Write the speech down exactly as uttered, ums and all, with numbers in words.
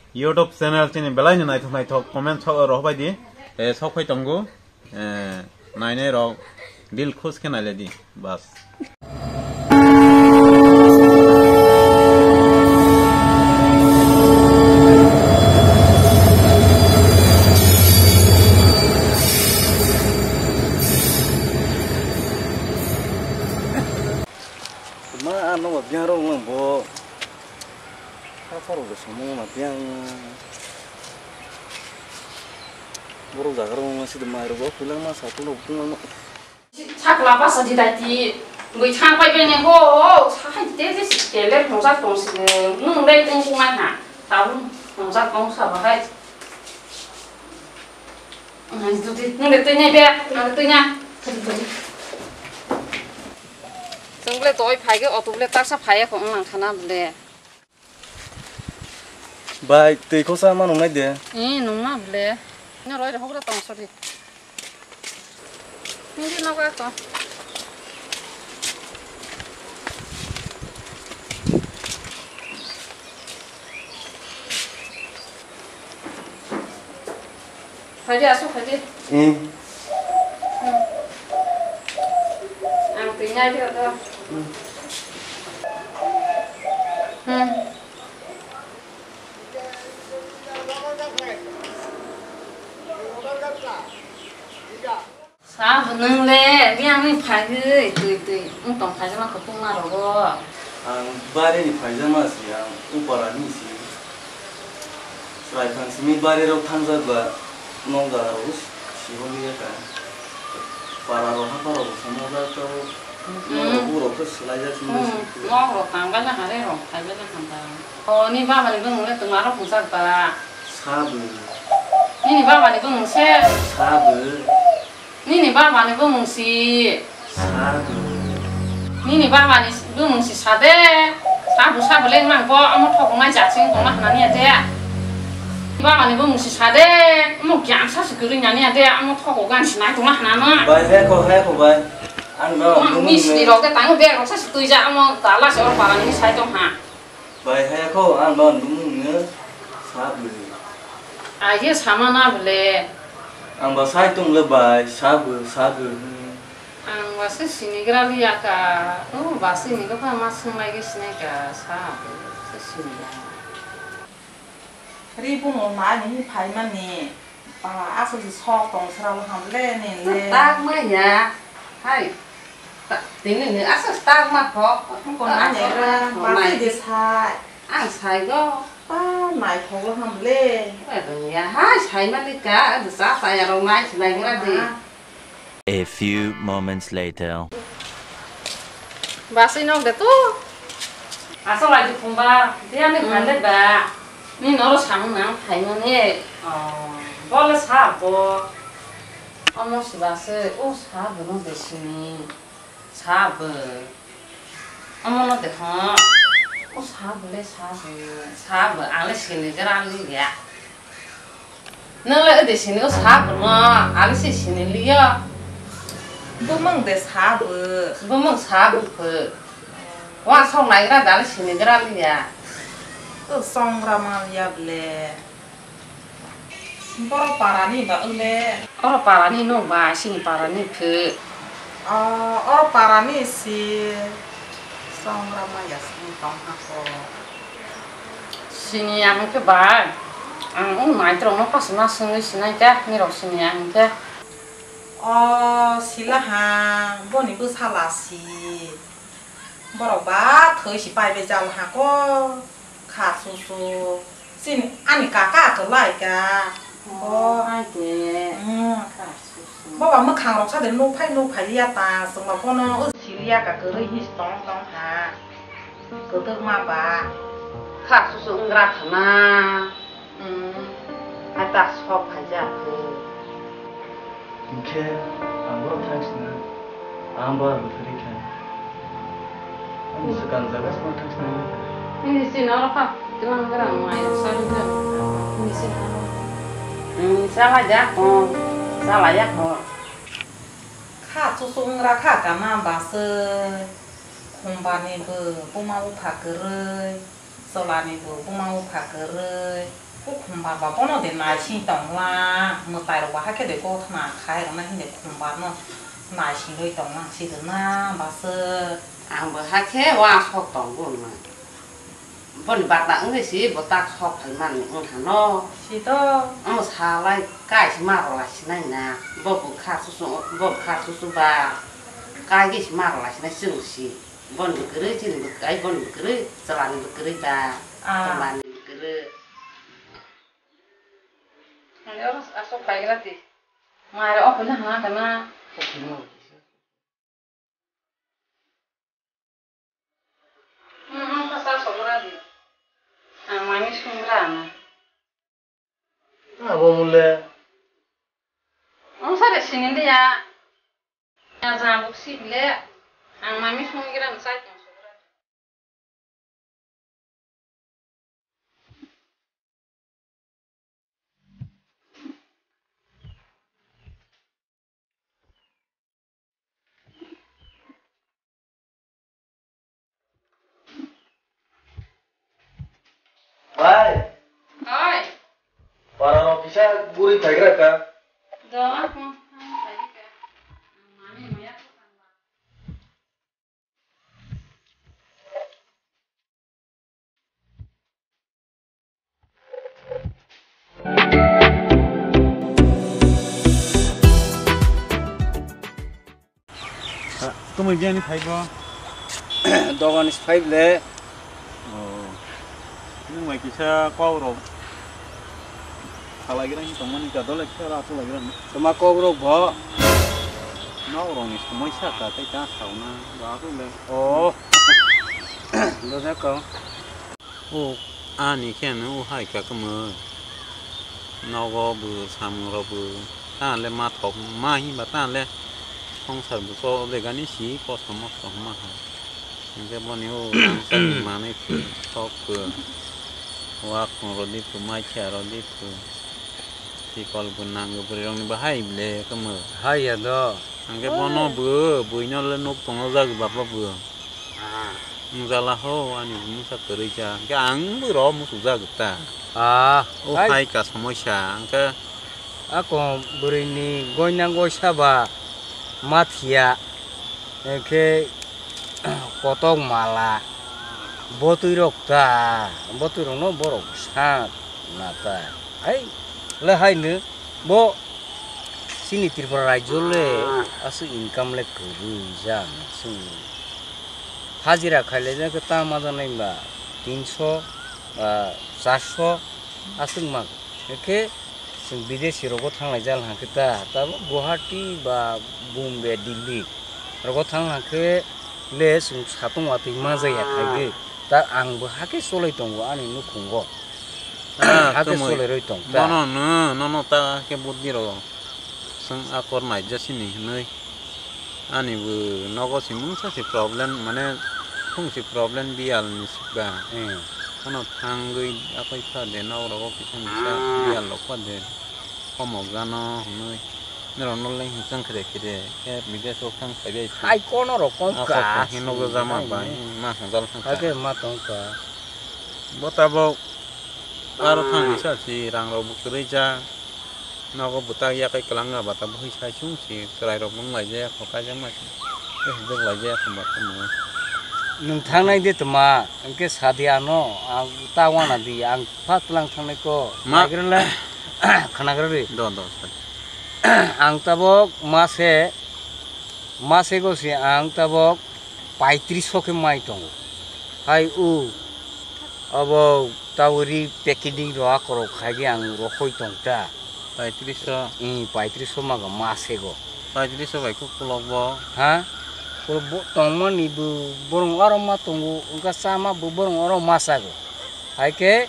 YouTube channel chini belai ni naithok naithok comment sok rohorbai di. Eh, sok phai tongo. Eh, nainai rok dil khush khe nailai di. Bas. Ma, ano ba biang rok nang bo. Hapharo de samung ma biang. Borok jaga rok ma sidi mai rok bo puila ma sa puno puno. Sakla basa di dati, goi thang pai bene ho, ho, sa hai te te si kele mojak tong si, nung dai tong si mai ha, taun mojak tong sa bahai. Nung de tui nai be, nung de tui na. Chwng ble toi phai ge, auto ble taksa phai ya ko nang khana ble. Bai, twi khosa ma nungnai de. Eh, nungma ble. Ino roi rok hokra tong sori. Hindi nogo ako. Phaidi, aswk phaidi. Hmm. Hmm. Ang twi nai di oto. Hmm. Hmm. Sa bo nwng le, biyang ni phai gwi, twi twi, wng tong phai jana kutung ma rogo. Ang bari ni phaijama si, ang upara ni si. Chwrai phang simi bari rok thangjak ba, nok jaga rok si holi ya ka. Para rok hapa rok bo samo jak tau. Nok rok bo rok khe swlai jak simi si. Nok rok tang bai na hare rok phai bai na handa. O ni baba ni bwmung le twma rok hwnjak ba. Sa bo. Nini baba ni bwmung se. Sa bo. Nini baba ni bwmung si. Sa bo. Nini baba ni bwmung si sa de. Sa bo sa bo le mang bo amo thok nai ja sing tong na hna ni de. Baba ni bwmung si sa de. Amo kyang sa si kwrwi na ni de. Amo thok gan si nai tong na hna no. Bai, he ko, he ko, bai. Ang no, ang bumung misti ne. Rok de tang bag rok sa si twi ja amo dala se or para ni sai tong ha. Bai, he ko, ang no, bumung ne. Sa bo. Aye sama na bole. Ang ba sai tong le bai, sa bo, sa bo. Ang ba se sini gra liya ka. Oh, ba sini ko pa ma sung lai ge sini ka, sa bo. Se sini ya. Ri bumo ma ni phai mani. Ba, aswk se sok tong sra bo ham le, ni le. Tak ma ya. Hai. Ta-, tini ni aswk tak ma kho. Ko na ne ra, ba, nai. Twi de sai. Ang sai go. Ba, nai kho bo ham le. Ba, ya, hai, sai ma ni ka, sa, sa ya rong nai, sinai gra di. Ma. A few moments later. Basui nok de to. Aswk lai di phung ba, dia ni phai le ba. Ni noro samung nang phai mani. Oh, bo le sa bo. Omo si ba se, o sa bo no de sini. Sa bo. Omo no de ho. O sa bo le sa bo. Sa bo, ang le sini gra li ya. Nwng le ode sini o sa phuno, ani se sini liyo. Bumung de sa bo. Bumung sa bo phu. Wa song nai gra dal sini gra liya. O song gra ma liya ble. Boro para ni ba ule. Oro para ni no ba sini para ni phu. O, oro para ni si. Song gra ma ya sini tong ha ko. Sini ya hwnkhe ba, ang o naitrokno kasima swngwi sinai khe, nirok sini ya hwnkhe. O sila ha, boni bwsala si. Borok ba thwi si pai bai jal ha ko, kha su su. Sini ani kaka kwlai ka. O, hai khe. Hmm. Kha su su. Boba mwkhang rok sa de nuk phai nuk phai ya ta, chwng rok bono o sili ya ka kwrwi hi tong tong ha. Kwtwkma ba. Kha su su wng gra khana. Hmm. Hai ta sok phai ja khe. Hwnkhe ang bo thang sina. Ang bo abo thari kha. Ang swkang jaga sima thang sina. Ini sini oro kha. Twilang gra mai sa gra. Ini sini oro. Hmm, chala ya ko. Chala ya ko. Kha su su wng gra kha kana ba se. Khumba ni bo buma bupha kwrwi. Chwla ni bo buma bupha kwrwi, O khumbar ba bono de naising tongla, mwtai rok ba hakhe de kothoma khai rwna hinde khumbar no naisingwi tongla sidona bwswk. Ang bo hakhe wa sok tongo nang. Boni bata wngwi si bo tak sok phai mani wng hano. Sito. Omo salai kai si ma rwlai sinai na. Bo bwkha susu, bo bwkha susu ba kai gi si ma rwlai sinai chwng si. Boni bwkrwi chini bwk-, ai boni bwkrwi chwlani bwkrwi ba. Ah. Chwlani bwkrwi. Ani oro asok paigra ti. Mare o kona ha kana. Hmm, hmm, kasa sogra di. Ang mami sungra na. Abo mule. Ang sare sini dia. Ya jambuk si bile. Ang mami sungra na sai tong sogra. Bai. Oi. Para no kisa guri thaigra ka. Do, ah, hmm, hmm, thaigra. Mami, maya ko tangwa. Tumui biyani phaibo? Dogan is five le. Oh. Nung bai kisa kok rok. Khalai gira ni tongmani ka dole kisa ra tu lai gira ni. Toma kok rok bo. Nok rok ni somoi sa ka tei ta sauna. Ra tu le. Oh. Doja ko. O ani khe no o hai ka kwmwi. Nogo bo samung rok bo ta le ma thok ma hinba ta le songsar bo chol de gani si kosto mosto ma hai. Hingke boni o rang chakni manwi phu, thok phu, wakhung rodi phu, maikya rodi phu, tikol bo nango bwrwi rokni bahai le kwmwi. Hai ya do. Hingke bono bo, buino le nuk tongna jagwi baba bo. Ah. Nwng jala ho, ani bo mungsa kwrwi ja. Hingke ang bo ro muchuk jagwi ta. Ah, o hai. Hai ka somoisa, hingke. Ako bwrwini goina goisa ba ma phiya, hingke kotok mala, botwi rok ta, botwi rokno borok sa na ta. Hai, le haino bo chini Tripura rajyo le aswk income le kwrwi ja na chwng. Hajira khailai jang khe ta ma janai ba tinso, ah, charso aswk ma. Hingke chwng bidesi rogo thanglai jal hingke ta, tabuk Guwahati ba Bombay, Delhi rogo thang hingke le chwng satung watwi ma jaya khaigwi. Ta ang bo hake cholai tongo ani nukhungo. Ah, hake kwmwi. Cholai rwi tong ta. Bono no, nono ta ke buddi rogo. Chwng akor naijasini hinwi. Ani bo nogo si mungsa si problem, mane khung si problem biyal ni sikba. Hmm. Ano thangwi apai pha de nok rogo kisa misa biyal rok pha de. Komok gano hinwi. Norok no leng hichang khede khede. Khe bidesh rok thang phaibai phi. Hai kono rokom ka. Akor thang hino go jama bai. Ma hajal thang ka. Ake ma tong ka. Bo tabok aro thang ni sa si rang rok bo kwrwi ja. Nogo bwtak yakai kwlangya ba tabok hwi sai chwng si chwrai rok wng lai jaya kho kaijakma si. Tei hwnjak lai jaya kho ba tamo. Nwng thangnai de tma, hwnkhe sa di ano, ang ta wana di, ang pha twlang thangnai ko. Ma. Naigra le, khwnagra ri. Do, do, do. Ang tabok mase, mase go si ang tabok paitris so khe mai tongo. Hai u, abo tabori packeting ro akorok khai di ang rokhoi tong ta. Paitris so. Hmm, paitris so maga mase go. Paitris so bai kuk kulok bo. Ha? Kulok bo tongmani bo borong aro ma tongo, wngkha chama bo borong aro ma sago. Hai khe